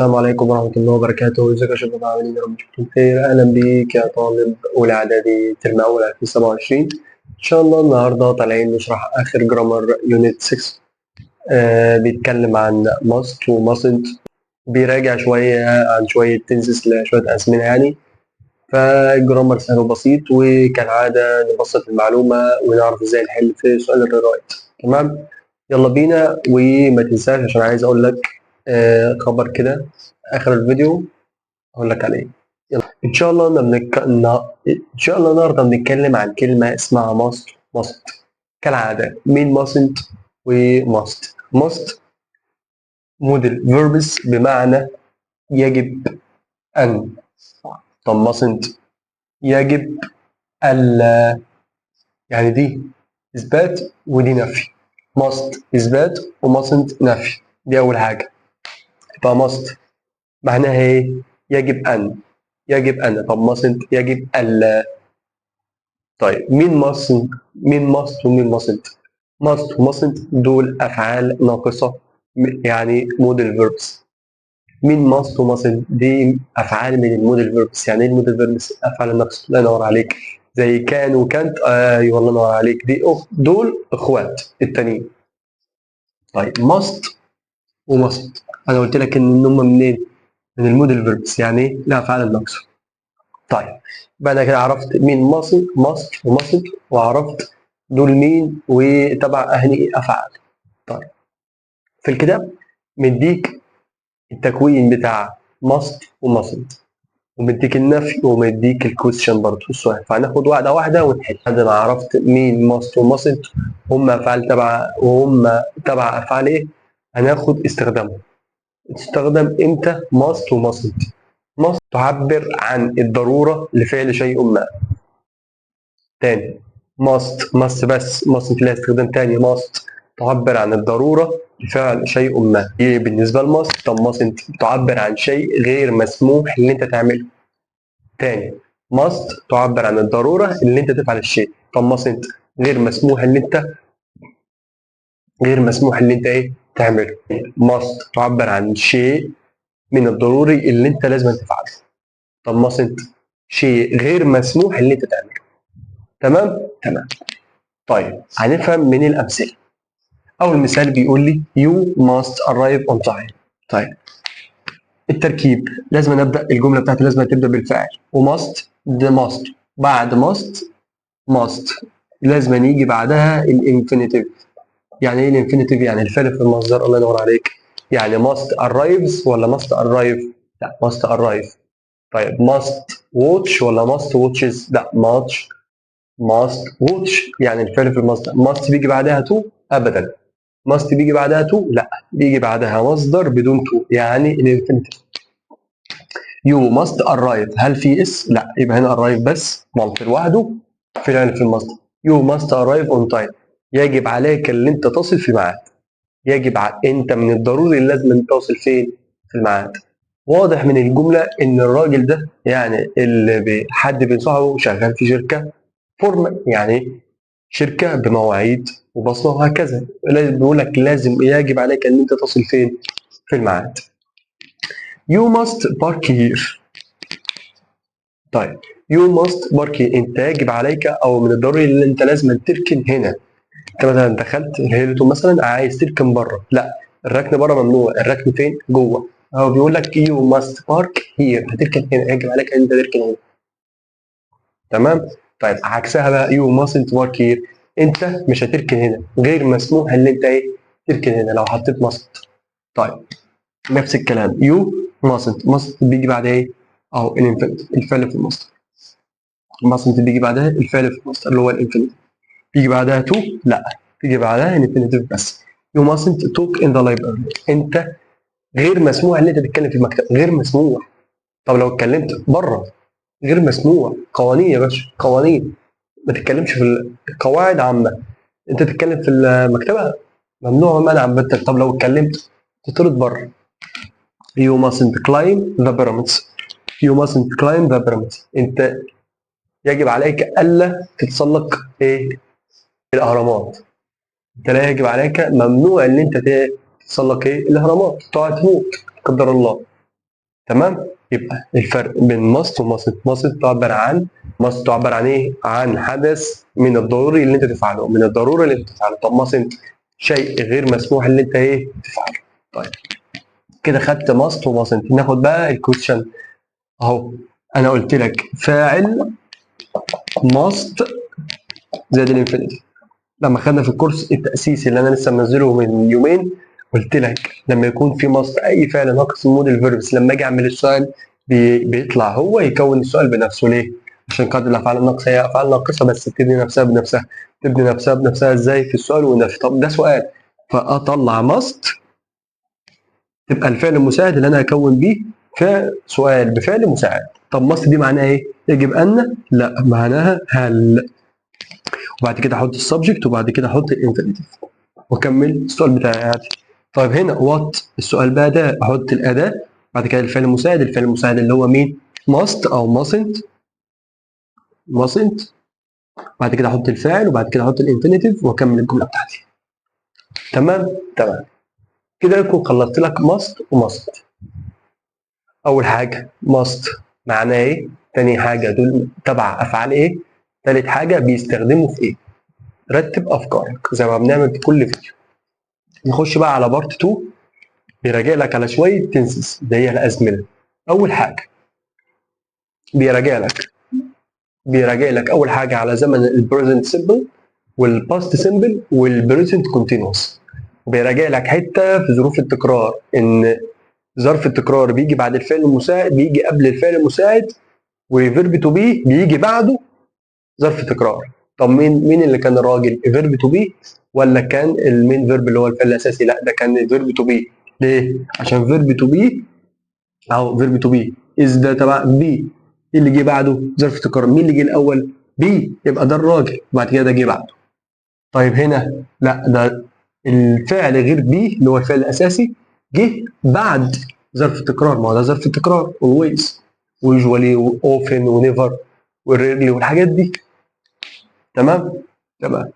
السلام عليكم ورحمة الله وبركاته. ازيك يا شباب، عاملين؟ يا رب تكونوا بخير. أهلا بيك يا طالب أولى إعدادي، ترم أول 2027. إن شاء الله النهاردة طالعين نشرح آخر grammar unit 6. بيتكلم عن must و mustn't، بيراجع شوية عن شوية tenses لشوية أزمنة يعني. فال grammar سهل وبسيط، وكالعادة نبسط المعلومة ونعرف ازاي نحل في سؤال ال rewrite. تمام، يلا بينا. وما تنساش عشان عايز اقول لك خبر كده اخر الفيديو اقول لك عليه. يلا ان شاء الله النهارده بنتكلم عن كلمة اسمها must، mustn't. كالعادة مين mustn't و must؟ must modal verbs بمعنى يجب ان. طب mustn't يجب الا، يعني دي اثبات ودي نفي. must اثبات و mustn't نفي. دي اول حاجه. يبقى must معناها ايه؟ يجب ان، يجب ان. طب mustn't يجب الا. طيب مين must، مين must ومين mustn't؟ must و mustn't دول افعال ناقصه، يعني modal verbs. مين must و mustn't؟ دي افعال من ال modal verbs. يعني ايه ال modal verbs؟ افعال ناقصه. الله ينور عليك، زي كان وكانت. ايوه، الله ينور عليك. دي دول اخوات التانيين. طيب must و mustn't انا قلت لك ان هم منين؟ من ال modal verbs، يعني ايه؟ الافعال الناقصة. طيب يبقى انا كده عرفت مين must، must و mustn't، وعرفت دول مين وتبع اهني افعال. طيب في الكتاب مديك التكوين بتاع must و mustn't، ومديك النفي، ومديك ال question برضه، السؤال. فهناخد واحدة واحدة ونحل. بعد ما عرفت مين must و mustn't، هم افعال تبع وهم تبع افعال ايه، هناخد استخدامهم. تستخدم امتى must و mustn't؟ must تعبر عن الضرورة لفعل شيء ما. تاني، must، must بس، mustn't لها استخدام تاني. must تعبر عن الضرورة لفعل شيء ما، دي بالنسبة ل must. طب mustn't تعبر عن شيء غير مسموح اللي انت تعمله. تاني، must تعبر عن الضرورة اللي انت تفعل الشيء. طب mustn't غير مسموح اللي انت، غير مسموح اللي انت ايه؟ تعمله. must تعبر عن شيء من الضروري اللي انت لازم تفعله. طب mustn't شيء غير مسموح اللي انت تعمله. تمام. طيب هنفهم من الامثله. اول مثال بيقول لي you must arrive on time. طيب التركيب، لازم نبدا الجملة بتاعتي لازم تبدا بالفاعل و must. ده must، بعد must، must لازم يجي بعدها ال infinitive. يعني ايه ال infinitive؟ يعني الفعل في المصدر. الله ينور عليك. يعني must arrives ولا must arrive؟ لا، must arrive. طيب must watch ولا must watches؟ لا، must، must watch، يعني الفعل في المصدر. must بيجي بعدها to؟ ابدا. must بيجي بعدها to؟ لا، بيجي بعدها مصدر بدون to، يعني ال infinitive. you must arrive، هل في s؟ لا، يبقى هنا arrive بس مصدر لوحده، فعل في المصدر. you must arrive on time، يجب عليك اللي انت تصل في الميعاد. يجب انت من الضروري لازم انت تصل فين؟ في الميعاد. واضح من الجملة ان الراجل ده يعني اللي حد بينصحه شغال في شركة formal، يعني شركة بمواعيد وبصمه وهكذا. لازم بيقول لك لازم، يجب عليك ان انت تصل فين؟ في الميعاد. You must park here. طيب you must park here، انت يجب عليك او من الضروري ان انت لازم تركن هنا. انت مثلا دخلت الهيلتون مثلا، عايز تركن بره، لا، الركن بره ممنوع. الركن فين؟ جوه. هو بيقول لك you must park here، هتركن هنا، يجب عليك ان انت تركن هنا. تمام. طيب عكسها بقى you mustn't park here، انت مش هتركن هنا، غير مسموح ان انت ايه؟ تركن هنا، لو حطيت mustn't. طيب نفس الكلام you mustn't، must بيجي بعدها ايه؟ اهو ال infinitive، الفعل في المصدر. mustn't بيجي بعدها الفعل في المصدر اللي هو ال infinitive. بيجي بعدها to؟ لا، بيجي بعدها ال infinitive بس. you mustn't talk in the library، انت غير مسموح ان انت تتكلم في المكتب، غير مسموح. طب لو اتكلمت بره؟ غير مسموح. قوانين يا باشا، قوانين. ما تتكلمش في القواعد عامة، انت تتكلم في المكتبة ممنوع منعا باتا. طب لو اتكلمت؟ تطرد بره. you mustn't climb the pyramids، you mustn't climb the pyramids، انت يجب عليك الا تتسلق ايه؟ الاهرامات. انت لا يجب عليك، ممنوع ان انت تتسلق ايه؟ الاهرامات، تقعد تموت لا قدر الله. تمام؟ يبقى الفرق بين must و mustn't. must تعبر عن، must تعبر عن ايه؟ عن حدث من الضروري اللي انت تفعله، من الضروري اللي انت تفعله. طب mustn't شيء غير مسموح اللي انت ايه؟ تفعله. طيب كده خدت must و mustn't. ناخد بقى ال question اهو. انا قلت لك فاعل must زائد ال infinitive. لما خدنا في الكورس التاسيسي اللي انا لسه منزله من يومين قلت لك لما يكون في must اي فعل ناقص modal verbs، لما اجي اعمل السؤال بيطلع هو يكون السؤال بنفسه. ليه؟ عشان قاعدة الافعال الناقصة هي افعال ناقصه بس بتبني نفسها بنفسها. تبني نفسها بنفسها ازاي؟ في السؤال والنفي. طب ده سؤال، فاطلع must تبقى الفعل المساعد اللي انا هكون بيه فعل سؤال بفعل مساعد. طب must دي معناها ايه؟ يجب ان؟ لا، معناها هل. وبعد كده احط ال subject وبعد كده احط ال infinitive واكمل السؤال بتاعي عادي. طيب هنا what السؤال بقى ده، احط الاداة بعد كده الفعل المساعد. الفعل المساعد اللي هو مين؟ must او mustn't، mustn't. بعد كده احط الفاعل وبعد كده احط ال infinitive واكمل الجملة بتاعتي. تمام؟ تمام. كده يكون خلصت لك must و mustn't. اول حاجة must معناه ايه؟ تاني حاجة دول تبع افعال ايه؟ تالت حاجة بيستخدموا في ايه؟ رتب افكارك زي ما بنعمل في كل فيديو. نخش بقى على part 2، بيراجع لك على شوية tenses اللي هي الازمنة. اول حاجة بيراجع لك اول حاجة على زمن ال present simple وال past simple وال present continuous. وبيراجع لك حتة في ظروف التكرار، ان ظرف التكرار بيجي بعد الفعل المساعد، بيجي قبل الفعل المساعد، و verb to be بيجي بعده ظرف تكرار. طب مين اللي كان الراجل؟ verb to be ولا كان ال main verb اللي هو الفعل الاساسي؟ لا، ده كان verb to be. ليه؟ عشان verb to be اهو، verb to be is ده تبع be. ايه اللي جه بعده؟ ظرف تكرار. مين اللي جه الاول؟ be، يبقى ده الراجل وبعد كده ده جه بعده. طيب هنا لا، ده الفعل غير be اللي هو الفعل الاساسي جه بعد ظرف التكرار. ما هو ده ظرف التكرار، always و usually و often و never و rarely والحاجات دي. تمام؟ تمام.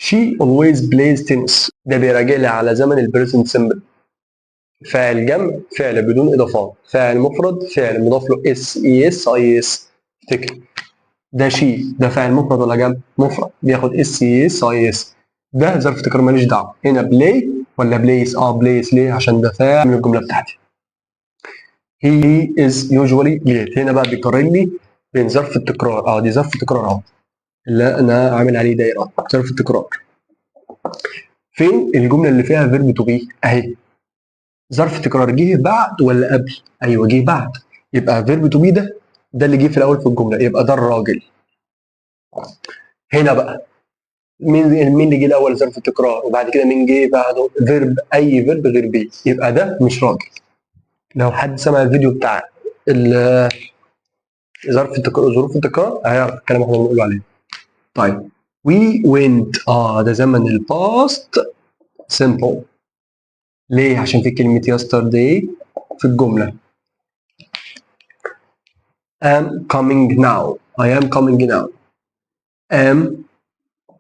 she always plays tennis. ده بيراجع لي على زمن ال present simple. فاعل جمع، فعل بدون اضافات، فاعل مفرد، فعل مضاف له s، es، ies. افتكر ده she، ده فاعل مفرد ولا جمع؟ مفرد، بياخد s، es، ies. ده ظرف تكرار ماليش دعوه. هنا play ولا plays؟ اه plays. ليه؟ عشان ده فاعل من الجملة بتاعتي. he is usually late. هنا بقى بيقارن لي بين ظرف التكرار، دي ظرف التكرار اهو اللي انا عامل عليه دايرة، ظرف التكرار. فين الجملة اللي فيها verb to be؟ اهي. ظرف تكرار جه بعد ولا قبل؟ ايوه جه بعد، يبقى verb to be ده اللي جه في الاول في الجمله، يبقى ده الراجل. هنا بقى مين اللي جه الاول؟ ظرف التكرار، وبعد كده مين جه بعده؟ verb، اي verb غير be، يبقى ده مش راجل. لو حد سمع الفيديو بتاع ظرف التكرار، ظروف التكرار، هيعرف الكلام اللي احنا بنقوله عليه. طيب we went، ده زمن ال past simple. ليه؟ عشان في كلمة yesterday في الجملة. am coming now، I am coming now. am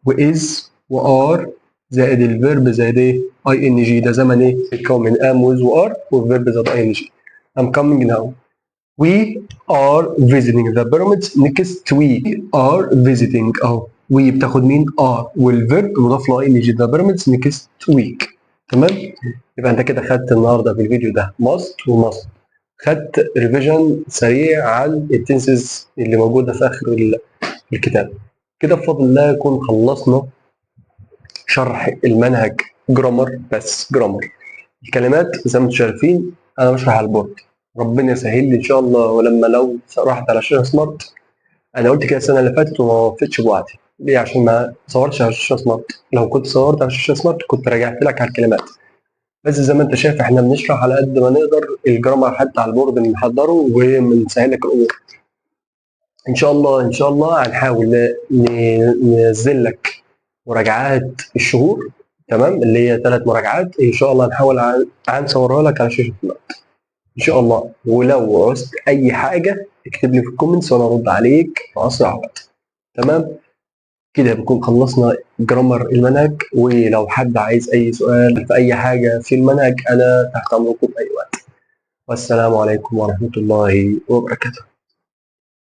و is و are زائد ال verb زائد ايه؟ ing. ده زمن ايه؟ بيتكون من am و is و are وال verb زائد ing. I'm coming now. we are visiting the pyramids next week. are visiting اهو، we بتاخد مين؟ are، وال verb مضاف له ing، the pyramids next week. تمام؟ يبقى انت كده خدت النهارده في الفيديو ده must و mustn't، خدت revision سريع عن ال tenses اللي موجودة في اخر الكتاب. كده بفضل الله يكون خلصنا شرح المنهج grammar، بس grammar. الكلمات زي ما انتم شايفين انا بشرح على ال board، ربنا يسهل لي ان شاء الله. ولما لو راحت على شاشة smart، انا قلت كده السنة اللي فاتت وما وفيتش بوعدي. ليه؟ عشان ما صورتش على الشاشة smart. لو كنت صورت على الشاشة smart كنت رجعت لك على الكلمات. بس زي ما انت شايف احنا بنشرح على قد ما نقدر ال grammar حتى على ال board بنحضره وبنسهل لك الامور ان شاء الله. ان شاء الله هنحاول ننزل لك مراجعات الشهور، تمام؟ اللي هي 3 مراجعات ان شاء الله، نحاول هنصورها لك على شاشة smart ان شاء الله. ولو عوزت اي حاجة اكتب لي في ال comments وانا ارد عليك في اسرع وقت. تمام؟ كده بنكون خلصنا grammar المنهج. ولو حد عايز اي سؤال في اي حاجة في المنهج انا تحت امركم في اي وقت. والسلام عليكم ورحمة الله وبركاته.